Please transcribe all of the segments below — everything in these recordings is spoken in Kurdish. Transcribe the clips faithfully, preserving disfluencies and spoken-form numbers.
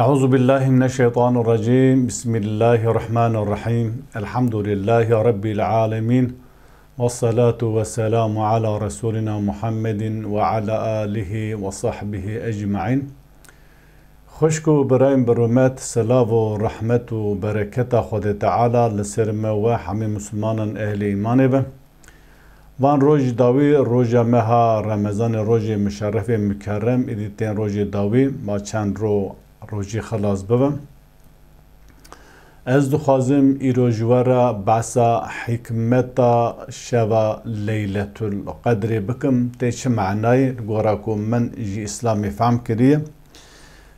أعوذ بالله من الشيطان الرجيم. بسم الله الرحمن الرحيم. الحمد لله رب العالمين. والصلاة والسلام على رسولنا محمد وعلى آله وصحبه أجمعين. Xwişk û birayên bi rûmet, silav û rehmet û bereketa Xwedê Teala li ser me we hemî Mislimanan ehlê îmanê be. Van roj dawî, roja meha Remezanê, rojê muşerrefê mukerrem, êdî tên rojê dawî, ma çend ro-, rojî xilas bibin. Ez dixwazim îro ji we re behsa hikmeta şeva Leyletul Qedrê bikim, tê çi manayê, li gora ku min ji Îslamê fehm kiriye.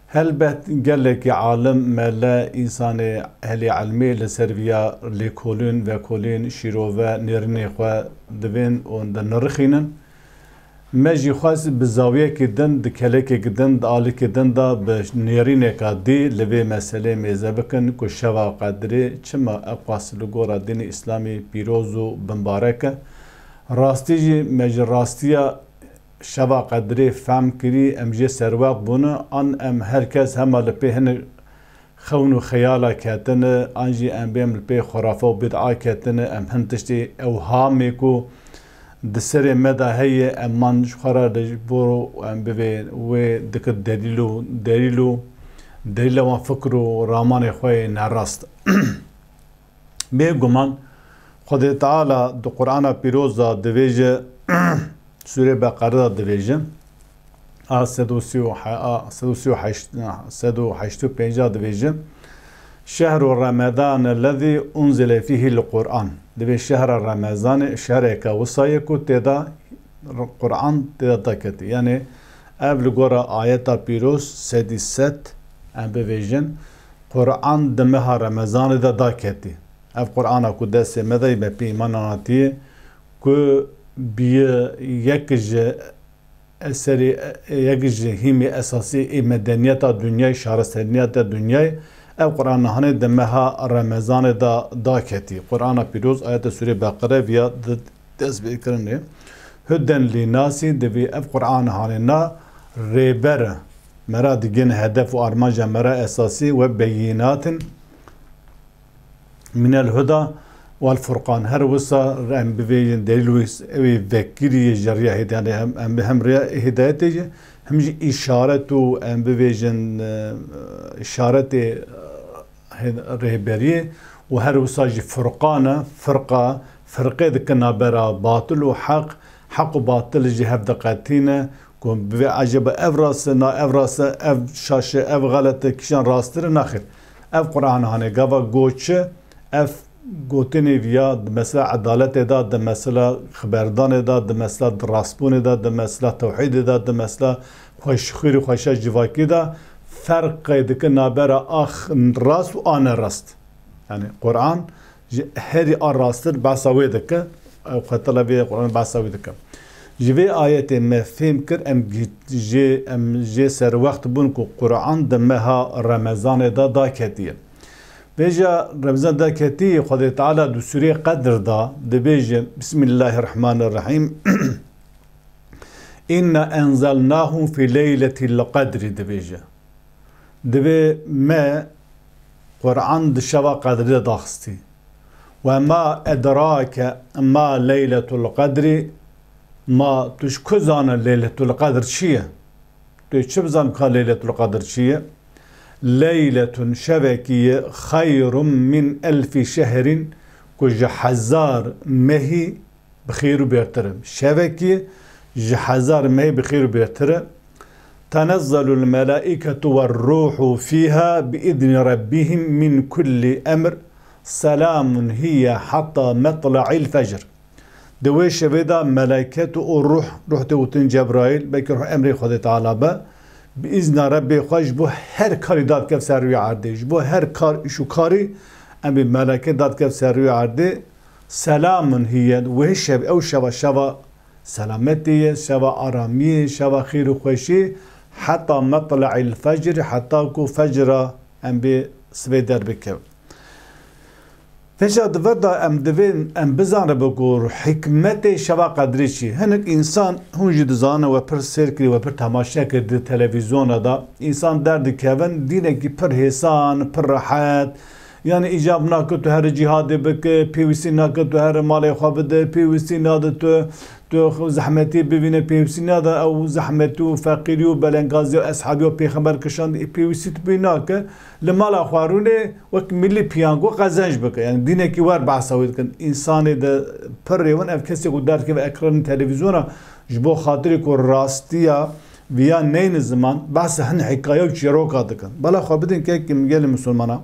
Helbet gelekî alim, mele, însanê ehlê ilmê li ser viya lêkolîn, vekolîn, şîrove, nêrînê xwe divên û dinirixînin. Me jî xwest bi zawiyekî din, di kelekekî din, di alikê din de bi nêrîneka dî li vê meselê mêze bikin ku şeva Qedrê çima eqas li gora dînê Îslamî pîroz û bimbarek e. Rastî jî me ji rastiya şeva Qedrê fehm kirî, em jê serwext bûne, an em her kes hema li pê hinek xewn û xeyala ketine, an jî em bêm li pê xurafe û bid'a ketine, em hin tiştê ewhamê ku di serê me de heye, em man ji xwe re li ji bo em bivê wê dikir delîl û, delîl û delîla wan fikr û ramanê xwe yê nerast. Bêguman Xwedê Teala di Qur'ana Pîroz de divêje, Sûrê Beqere de divêje, a sed û sî û he-, a sed û sî û heşt, sed û heşt û pênc de divêje, "Şehru Remedane lezî unzile fîhil Qur'an." Divê şehra Remezanê, şehreke wisa ye ku tê de Qur'an tê de daketî. Yanî ev li gora ayeta pîroz sedî sed, em bivêjin, Qur'an di meha Remezanê de daketî. Ev Qur'ana ku destê me de ye, me pê îman anatiye, ku bi yek ji eserê, yek ji hîmê esasî ê medeniyeta dinyayê, şareseriyeta dinyayê, ev Qur'ana hanê di meha Remezanê de daketî. Qur'ana pîroz, ayeta Sûrê Beqere viya di dest pê kirinê. Huden lînasî, divê ev Qur'an hanê na rêber e. Me ra digihîne hedef û armanca me ra esasî, we beyînatin minel huda wal furqan. Her wisa em bivêjin delîl wî, ew ê vekirî yê ji riya hêdayetê, hem, em bi hem riya hêdayetê jî, hem jî îşaret û em bivêjin, e, îşaretê, e, hê-, rêberiyê û her wisa jî furqan e, firqa, firqê dike nabera batil û heq, heq û batil jî hev diqetîne, ku bivê eceba ev rast e, na ev rast e, ev şaş e, ev xelet e, kîjan rasttir e, naxêr. Ev Qur'an hanê gava goçi, ev gotinê viya di mesela edaletê de, di mesela xiberdanê de, di mesela di rastbûnê de, di mesela tewhîdê de, di mesela xweş-, xwîr û xweşa civakî de ferqê dike nabera a x-, rast û a nerast. Yani Qur'an ji herî a rastir behsa wê dike. Ew xetela vê Qur'an behsa wê dike. Ji vê ayetê me fêm kir, em gi-, jê, em jê serwext bûn ku Qur'an di meha Remezanê de daketiye. Vêja Remezan daketî, Xwedê Teala di Sûrê Qedr de dibêje, Bismillahirrahmanirrahîm. "Inna enzelnahu fi leyletil qedrî" dibêje. Divê me Qur'an di şeva Qedrê de daxistî. "Ve ma edrake ma leyletul qedrî", ma tu ji ku zane Leyletul Qedr çi ye? Tu çi bizan ka Leyletul Qedr çi ye? "Leyletun", şevekî ye, "xeyrun min elfî şehrin", ku ji hezar mehî bi xêr û bêrtir e. Şevekî ji hezar mehê bi xêr û bêrtir e. "Tenezzelul melaîketu werruhu fîha bi izni rabbihim min kulli emr. Selamun hiye hatta metla'il fecr." Di wê şevê de melaiket û ruh, ruh tê gotin Cebraîl, belkî ruh emrê Xwedê Teala be, bi izna Rebbê xwe ji bo her karî dadikev ser rûyê erdê. Ji bo her kar, îş û karî, em bê melaiket dadikev ser rûyê erdê. Selamun hiye, wê şev, ew şeva, şeva selametê ye, şeva aramiyê, şeva xêr û xweşî, heta metla'il fecr, heta ku fecra em bê sibê derbikeve. Pêşa di vir de em divên em bizanibin ku hikmetê şeva qedrê çi ye. Hinek însan hûn jî dizanin we pir sêr kirî, we pir temaşe kir di televîzyona de. Însan derdikevin dînekî pir hêsan, pir rehet. Yani îcab nake tu here cîhadê bike, pêwîstî nake tu here malê xwe bide, pêwîstî nade tu, tu zehmetî bivîne, pêwîstî nade ew zehmetî û feqîrî û belengaziya eshabî û pêxember kişand, pêwîstî tu pê nake. Li mala xwe rûnê wek milî piyango qezenc bike. Yani dînekî wer behsa wê dikin. Însanê de pir rêwin ev kesê ku derdikeve ekranê televîzyona ji bo xatirê ku rastiya viya neyne ziman, behsa hin hikaye û çîroka dikin. Bala xwe bidin kek gelê misilmana.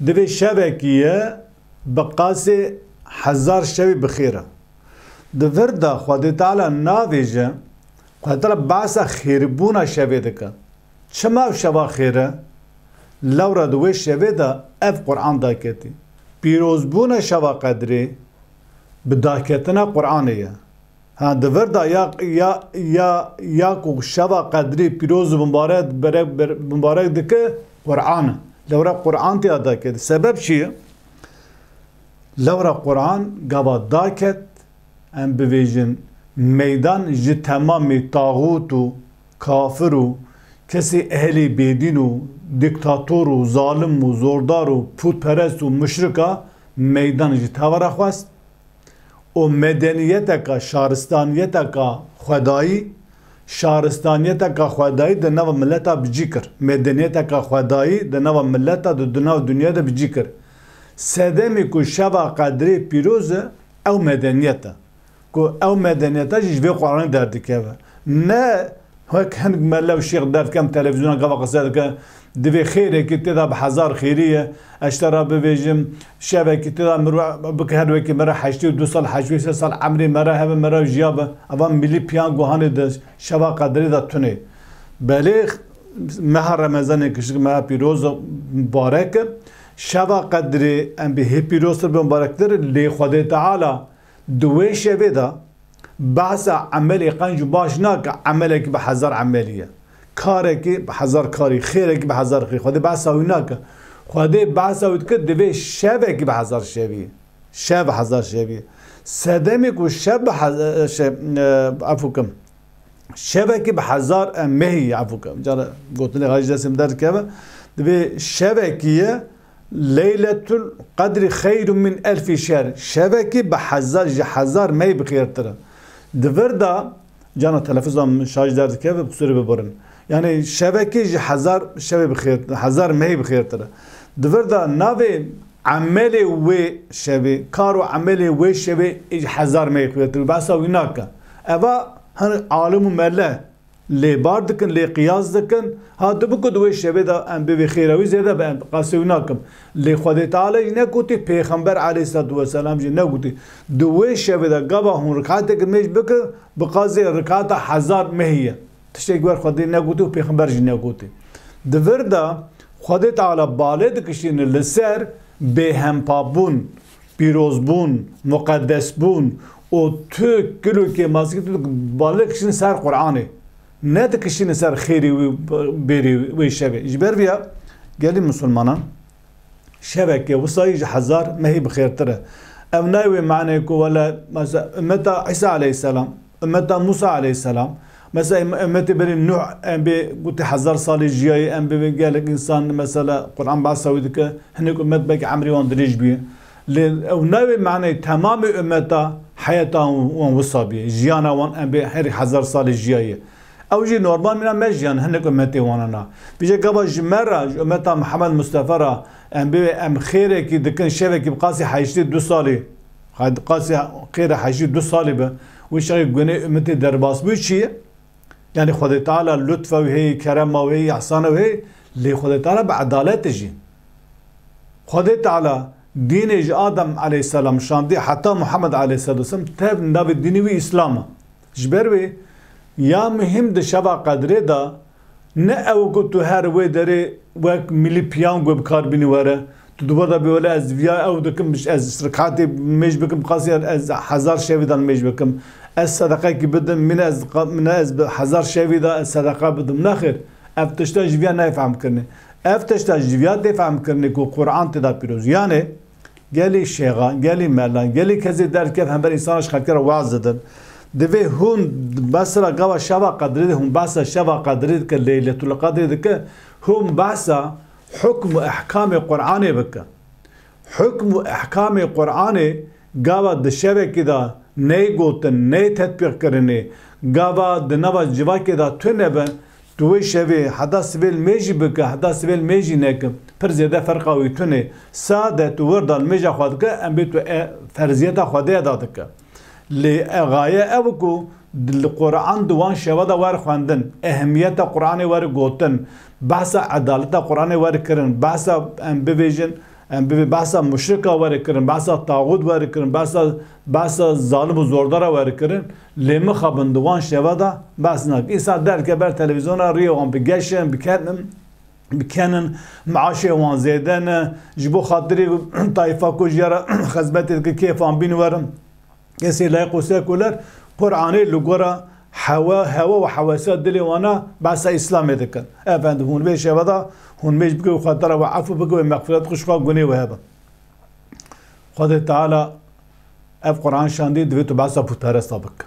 Divê şevekî ye bi qasê hezar şevî bi xêr e. Di vir de Xwedê Teala navêje, Xwedê Teala behsa xêrbûna şevê dike. Çima ev şeva xêr e? Lewra di wê şevê de ev Quran daketî. Pîrozbûna şeva qedrê bi daketina Quranê ye. Ha, di vir de ya, ya, ya, ya ku şeva qedrê pîroz û mibarek, berek, ber-, mibarek dike Quran e. Lewra Quran tê ya daketî. Sebeb çi ye? Lewra Quran gava daket, em bivêjin, meydan ji temamê taxût û kafir û kesê ehlê bêdîn û dîktator û zalim û zordar û pûtperest û muşrika meydan ji teva re xwest û medeniyeteka, şaristaniyeteka xwedayî, şaristaniyeteka xwedayî di nava mileta bi cî kir. Medeniyeteka xwedayî di nava mileta di, di nav dinyayê de bi cî kir. Sedemê ku şeva qedrê pîroz e, ew medeniyet e. Ku ew medeniyeta jî ji vê Quranê derdikeve. Ne wek hinek mele û şêx derdikem televîzyona gava qise dike, divê xêrekî tê de bi hezar xêrî ye. Ez ji te re bibêjim, şevekî tê de mirwe bike her wekî me re heştê û du sal, heştê û sê sal emrê me re hebe, me re jiya be. Eva milî piyango hanê di şeva qedrê de tune. Belê meha Remezanê kişik meha pîroz û mubarek e. Şeva qedrê em bê hê pîroztir be, mubarektir, lê Xwedê Teala di wê şevê de behsa emelê qenc û baş nake, emelekî bi hezar emelî ye. Karekî bi hezar karî, xêrekî bi hezar xêr. Xwedê behsa wî nake. Xwedê behsa wî dike, divê şevekî bi hezar şevî. Şev bi hezar şevî. Sedemê ku şev bi hez-, e, şev, e, efû kim. Şevekî bi hezar, e, mehî, efû kim. Cara gotinê xwe ji destê min derdikeve. Divê şevekî ye, Leyletul Qedrî xeyrun min elfî şehr. Şevekî bi hezar, ji hezar mehî bi xêrtir e. Di vir de, cana telefûza min şarj derdikeve, bi qusûrê biborin. Yani şevekî ji hezar şevê bi xêr, hezar mehî bi xêrtir e. Di vir de navê emelê wê şevê, kar û emelê wê şevê ji hezar mehî bi xêrtir e. Behsa wî nake. Eva hin alim û mele lê bar dikin, lê qiyas dikin. Ha, tu biku di wê şevê de em bê vê xêra wî zêde be, em qasê wî nakim. Lê Xwedê Teala jî negotî, Pêxember aleyhisselatu vesselam jî negotî. Di wê şevê de gava hûn rikateke mêj bike, bi qasê rikata hezar mehî ye. Tiştek wer Xwedê negotî û Pêxember jî negotî. Di vir de Xwedê Teala balê dikişîne li ser bêhempabûn, pîrozbûn, muqeddesbûn û tu kilo kêmasî tu balê dikişîne ser Qur'anê. Ne dikişîne ser xêrê wî, bêrê wê şevê. Ji ber vîya gelî misilmanan şevekê wisayî ji hezar mehî bi xêrtir e. Ev nayê wê manê ku wele, mesela, ummeta Îsa aleyhisselam, ummeta Musa aleyhisselam, mesela, em-, ummetê berî Nuh, em bê gotê hezar salî jiyayê, em bê gelek însan, mesela, Qur'an behsa wî dike, hinek ummet belkî emrê wan dirêj bûye. Lê ew nayê wê manê temamê ummeta heyeta wan wisa bûye. Jiyana wan em bê herî hezar salî jiyayê. Ew jî normal mîna me jiyan hinek ummetê wan ana. Bîje gava ji me re, ji ummeta Mihemed Mustefa re, em bê em xêrekî dikin, şevekî bi qasî heştê du salî, qasî xêre heştê du salî be, wê şevê gunê ummetê derbas bû çi ye? Yani Xwedê Teala lutfa wî heye, kerema wî heye, ihsana wî heye, lê Xwedê Teala bi edalet e jî. Xwedê Teala dînê ji Adem aleyhisselam şandî heta Muhammed aleyhisselam tev navê dînê wî Îslam e. Ji ber wê ya muhîm di şeva qedrê de ne ew ku tu her wê derê wek milî piyango bi kar bînî were. Tu di wir de bê wele ez viya ew dikim, ez rikatê mêj bikim, qasî ez hezar şevî dan mêj bikim. Ez sedeqekî bidim, mine ez, mine ez bi hezar şevî de ez sedeqa bidim. Nexêr, ev tişta ji viya nayê fehmkirinê. Ev tişta ji viya tê fehmkirinê ku Qur'an tê de pîroz. Yani, Gelî şêxan, gelî melan, gelî kesê derkev hember însanan ji xelkê re waz didin. Divê hûn mesela gava şeva qedrê de hûn behsa şeva qedrê dike, Leyletul Qedrê dike, hûn behsa hukm û ehkamê Qur'anê bike. Hukm û ehkamê Qur'anê gava di şevekî de ney gotin, ney tetbîq kirinê, gava di nava civakê de tune be, tu wê şevê heta sivê li mêjî bike, heta sivê li mêjî neke, pir zêde ferqa wî tune. Sade tu wir da li mêja xwe dike, em bê tu e, ferziyeta Xwedê eda dike. Lê e, gaye ew ku di, li Quran di wan şeva de wer xwendin, ehemiyeta Quranê wer gotin, behsa edaleta Quranê wer kirin, behsa em bivêjin, em bivê behsa muşrika wer kirin, behsa taxût wer kirin, behsa, behsa zalim û zordara wer kirin, lê mixabin di wan şeva de behs nakin. Însan derke ber televîzyona riyê wan bigeşin, bikenin, bikenin, maaşê wan zêde ne, ji bo xatirî tayfa ku ji ya re xizmetê dike kêfan bîn werin. Kesê layîq û sekuler, Qur'anê li gora hewa, hewa û hewesiya dilê wana behsa Îslamê dikin. Efendim, hûn vê şeva de, hûn mêj bike û xwe tera we efû bike û mexfiret xwe ji xwe gunê we hebe. Xwedê Teala ev Qur'an şandî divê tu behsa pûtperesta bike.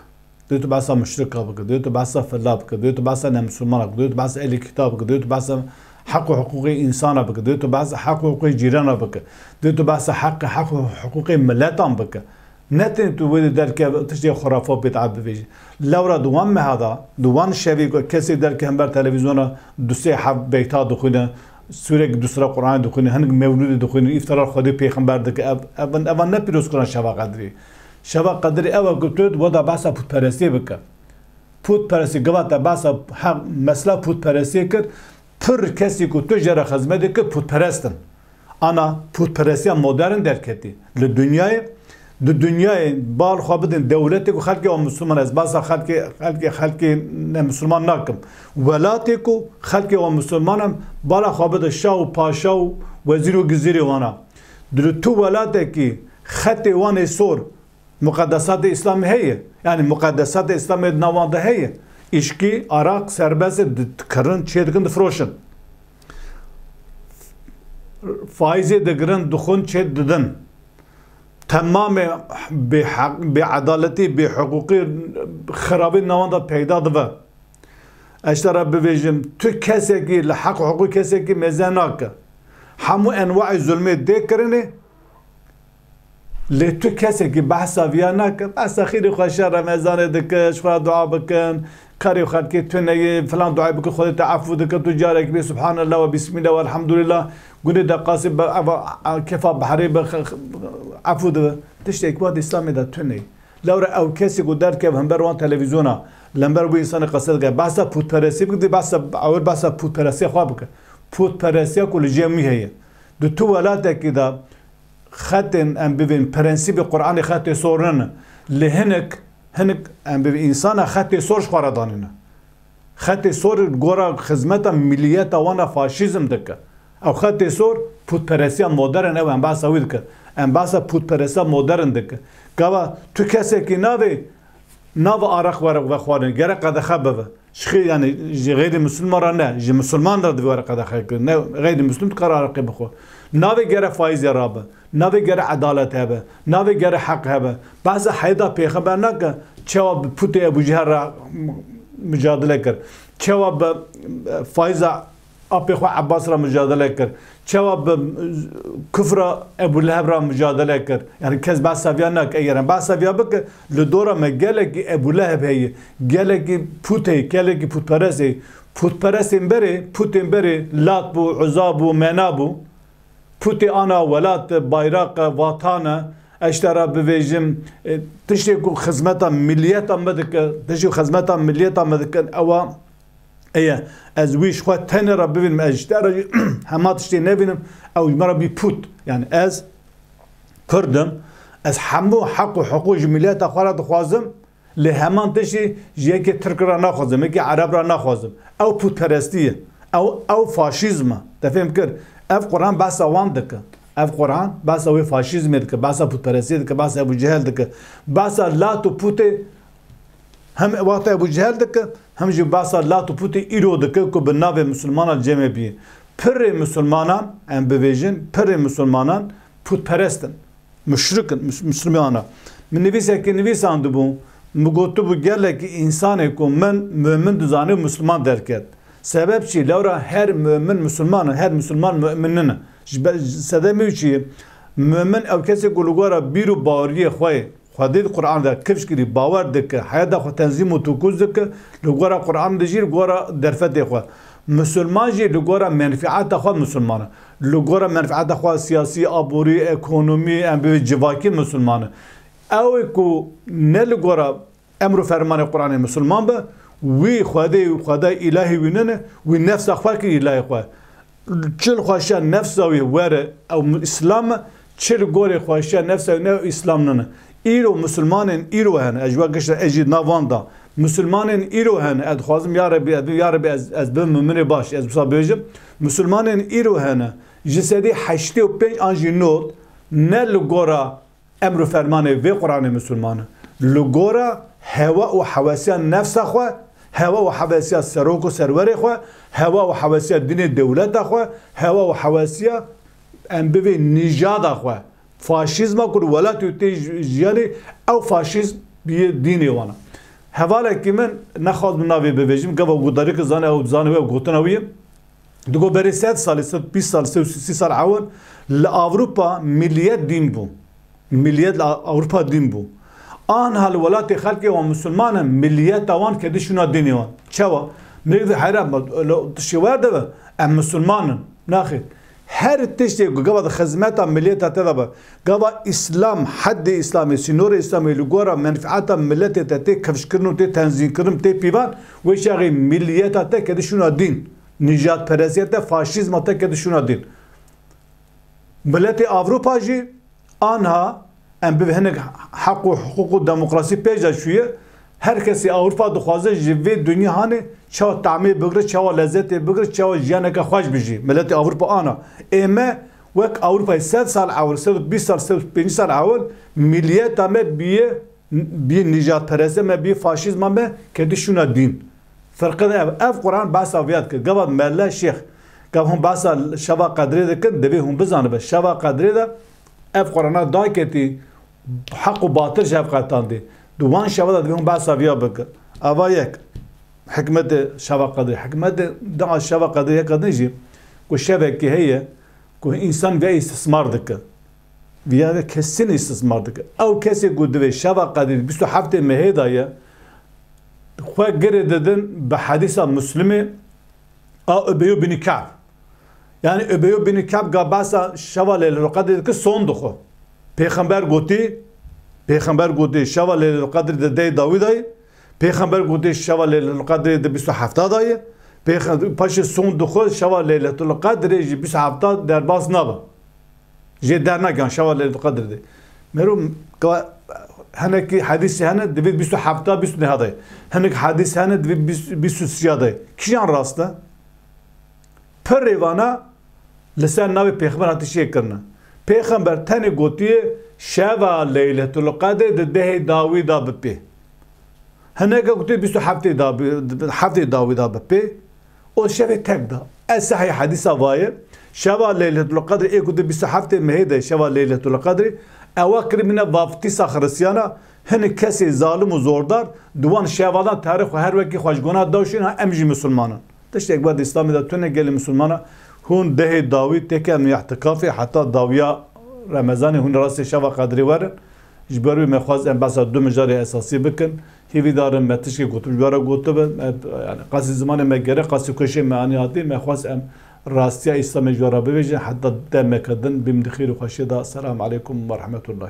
Divê tu behsa muşrika bike, divê tu behsa filla bike, divê tu behsa nemusulmana bike, divê tu behsa ehlî kitab bike, divê tu behsa heq û hiqûqê însana bike, divê tu behsa heq û hiqûqê cîrana bike, divê tu behsa heq, heq û hiqûqê miletan bike. Ne tenê tu wê derke tiştê xurafa bid'a bivêjî. Lewra di wan meha de, di wan şevê ku kesê derke hember televîzyona du sê heb beyta dixwîne, sûrek du sira Qur'anê dixwîne, hinek mewlûdê dixwîne, îftara Xwedê pêxember dike, ev, ev, evan ne pîrozkirin şeva qedrê. Şeva qedrê ew e ku tu wada behsa pûtperestiyê bike. Pûtperestî, gava te behsa heq, mesela pûtperestiyê kir, pir kesî ku tu jê re xizmetê kir pûtperest in. Ana pûtperestiya modern derketî. Li dinyayê, di dinyayê bal xwe bidin dewletê ku xelkê wan misilman, ez behsa xelkê, xelkê, xelkê ne misilman nakim. Welatê ku xelkê wan misilman in, bala xwe bidin şah û paşa û wezîr û gizîrê wana. Di tu welatekî xetê wan ê sor, muqedesatê Îslamê heye. Yanî muqedesatê Îslamê di nav wan de heye. Îşkî, araq, serbest e, di-, dikirin, çê dikin, difiroşin. Faîzê digirin, dixwin, çê didin. Temamê bêheq-, bêedaletî, bêhiqûqî, xirabî di nav wan de peyda dibe. Ez te re bivêjim, tu kesekî li heq û hiqûq kesekî mêze nake. Hemû enwaê zulmê dê kirinê, lê tu kesekî behsa viya nake. Behsa xêrê xwe şer Remezanê dike, ji xwe re dua bikin. Karê xelkê tune ye, filan duayê bike, Xwedê te efû dike, tu carekî bê Subhanallah ve Bismillah ve Elhamdulillah. Gunê deqasê be, eva, kefa behrê be, xe-, xe-, efû dibe. Tiştek wa di Îslamê de tune ye. Lewra ew kesê ku derkev hember wan televîzyona, li hember wî însanê qese dike, behsa pûtperestî bike, dê behsa, ew ê behsa pûtperestiya xwe bike. Pûtperestiya ku li cem wî heye. Di tu welatekî de xetên, em bivên, prensîbê Qur'anê xetê sor nene. Lê hinek, hinek, em bivên, însana xetê sor ji xwe re danîne. Xetê sor li gora xizmeta milliyeta wan a faşîzm dike. Ew xetê sor pûtperestiya modern, ew em behsa wî dikin. Em behsa pûtperestiya modern dikin. Gava tu kesekî navê, nava araq were vexwarin, gerek qedexe bibe. Ji xê-, yanî ji xêrî misilman re ne, ji misilman re divê were qedexe kirin. Ne xêrî misilm dikare araqê bixwe. Navê gere faîzê rabe. Navê gere edalet hebe, navê gere heq hebe. Behsa heyda pêxember nake, çawa bi putê Ebû Cehel re mucadele kir. Çawa bi, e, faiza apê xwe Ebbas re mucadele kir. Çawa bi, e, kufra Ebû Leheb re mucadele kir. Yani kes behsa viya nake. Eger em behsa viya bike, li dora me gelekî Ebû Leheb heye, gelekî put heye, gelekî putperest heye. Putperestên berê, putên berê Lat bû, Uza bû, Mena bû. Putê ana welat e, bayraq e, vatan e. Ez ji te re bivêjim, e, tiştê ku xizmeta milliyeta me dike, tiştê ku xizmeta milliyeta me dikin, ew a, eye, ez wî ji xwe tenê re bivînim, ez ji te re hema tiştê nevînim, ew ji me re bî pût. Yani ez Kurd im, ez hemû heq û hiqûq ji milliyeta xwe re dixwazim, Lê heman tiştî ji yekê Tirk re naxwazim, yekê Ereb re naxwazim. Ew pûtperestî ye. Ew, ew faşîzm e. Te fêm kir? Ev Quran behsa wan dike. Ev Quran behsa wê faşîzmê dike, behsa pûtperestiyê dike, behsa Ebû Cehel dike. Behsa Lat û pûtê, hem wexta Ebû Cehel dike, hem jî behsa Lat û pûtê îro dike ku bi navê misilmana cemê bîye. Pirê misilmanan, em bivêjin, pirê misilmanan pûtperest in. Muşrik in, mus-, Musulman e. Min nivîsekî nivîsandibû, min gotibû, gelekî însanê ku min mumin dizane û Musulman derket. Sebeb çi? Lewra her mumin Musulman e, her Musulman mumin nine. Ji be-, sedemê wî çi ye? Mumin ew kesê ku li gora bîr û baweriyê xwe ye. Xwedê di Quran de kifş kirî, bawer dike, heyata xwe tenzîm û tokuz dike, li gora Quran de jî, li gora derfetê xwe. Musulman jî li gora menfiata xwe Musulman e. Li gora menfiata xwe siyasî, aborî, ekonomî, em bibê civakî Musulman e. Ew ê ku ne li gora emr û fermanê Quranê Musulman be, wî Xwedê, Xwedayê îlahî wî nine, wî nefsa xwe kir îlahê xwe. Çi li xweşiya nefsa wî were, ew Îslam e, çi li gorê xweşiya nefsa wî ne, ew Îslam nine. Îro Musulmanên îro hene, ez ji we gişta, ez jî nav wan da. Musulmanên îro hene, ez dixwazim, ya Rebî, ez, ya Rebî, ez, ez bibim muminê baş, ez wisa bêjim. Musulmanên îro hene, ji sedî heştê û pênc an jî nod, ne li gora emr û fermanê vê Quranê Musulman e. Li gora hewa û hewesiya nefsa xwe, hewa û hewesiya serok û serwerê xwe, hewa û hewesiya dînê dewleta xwe, hewa û hewesiya em bivê nîjada xwe. Faşîzma ku li welatê tê ji-, jiyanê, ew faşîzm bîye dînê wan e. Hevalekî min, nexwazim navê bivêjim, gava gudarî ki zane ew, zane wê gotina wî ye. Digo berê sed salî, sed bîst sal, sed sî sal ewil li Ewropa miliyet dîn bû. Miliyet li Ewropa dîn bû. Anha li welatê xelkê wan Musulman in, miliyeta wan kedi şûna dînê wan. Çawa? Mirêk di heyran be, lo tiştê wer de be, em Musulman in. Naxêr. Her tiştê ku gava di xizmeta miliyeta te de be, gava Îslam, heddê Îslamê, sînorê Îslamê li gora menfiata miletê te tê kifşkirin û tê tenzîmkirin, tê pîvan, wê çaxê miliyeta te kedi şûna dîn. Nîjadperestiya te, faşîzma te kedi şûna dîn. Miletê Ewropa jî anha em bi hinek heq û hiqûq û demokrasî pêş de çûye. Her kesê Ewropa dixwaze ji vê dinya hanê çawa tamê bigire, çawa lezzetê bigire, çawa jiyaneke xweş bijî. Miletê Ewropa ana. Ê me wek Ewropayê sed sal ewil, sed û bîst sal, sed û pêncî sal ewil miliyeta me bîye bî nîjadpereste me, bî faşîzma me, kedî şûna dîn. Ferqe de ev, ev Quran behsa viya dike. Gava mele şêx, gav hûn behsa şeva qedrê dikin, divê hûn bizanibe. Şeva qedrê de ev Qurana daketî heq û batil ji hev qetandî. Di wan şeva de divê hûn behsa viya bikin. Ava yek. Hikmetê şeva qedrê. Hikmetê dima şeva qedrê yek din jî ku şevekî heye ku însan vê îstismar dike. Viya ve kesin îstismar dike. Ew kesê ku divê şeva qedrî bîst û heftê mehê de ye, xwe girê didin bi hedîsa Muslimê a Ubeyo bin Ka'b. Yani Ubeyo bin Ka'b ga behsa şeva Leyletul Qedrê dike, son dixwe. Pêxember gotî, Pêxember gotî şeva Leyletul Qedrê di dehê dawî de ye. Pêxember gotî şeva Leyletul Qedrê di bîst û hefta de ye. Pêxe-, paşê son dixwe şeva Leyletul Qedrê ji bîst û hefta derbas nabe. Jê dernakin şeva Leyletul Qedr de. Mero ka-, hinekî hedîsê hene, divê bîst û hefta, bîst û neh de. Hinek hedîs hene, divê bîst, bîst û sê de. Kîjan rast e? Pirê vana li ser navê pêxember hatiye çêkirine. Pêxember tenê gotiye şeva Leyletul Qedrê di dehê dawî de bi pê. Hineke gotiye bîst û heftê da bi, heftê dawî da bi pê. O şevê tek da. Ez sehê hedîsa vaye. Şeva Leyletul Qedrê ê ku di bîst û heftê mehê de şeva Leyletul Qedrê. Ewa kirî mine vaftîsa Xiristiyana. Hinek kesê zalim û zordar di wan şevadan tarîx xwe her wekî xwe ji gona dawşîn ha em jî misilman in. Tiştek ber di Îslamê de tune gelê misilmana hûn dehê dawî têke em îhtikafê heta dawiya Remezanê hûn rastê şeva Qedrê werin. Ji ber wê me xwest em behsa du mijarê esasî bikin. Hêvîdar im me tişkê gotim ji we re gotibe. Me, yani, qasî zimanê me gerek, qasî kuşê me anî hatî, me xwest em rastiya Îslamê ji we re bibêjin. Heta demeke din bîm di xêr û xweşiyê de. Selamu aleykum ve rahmetullah.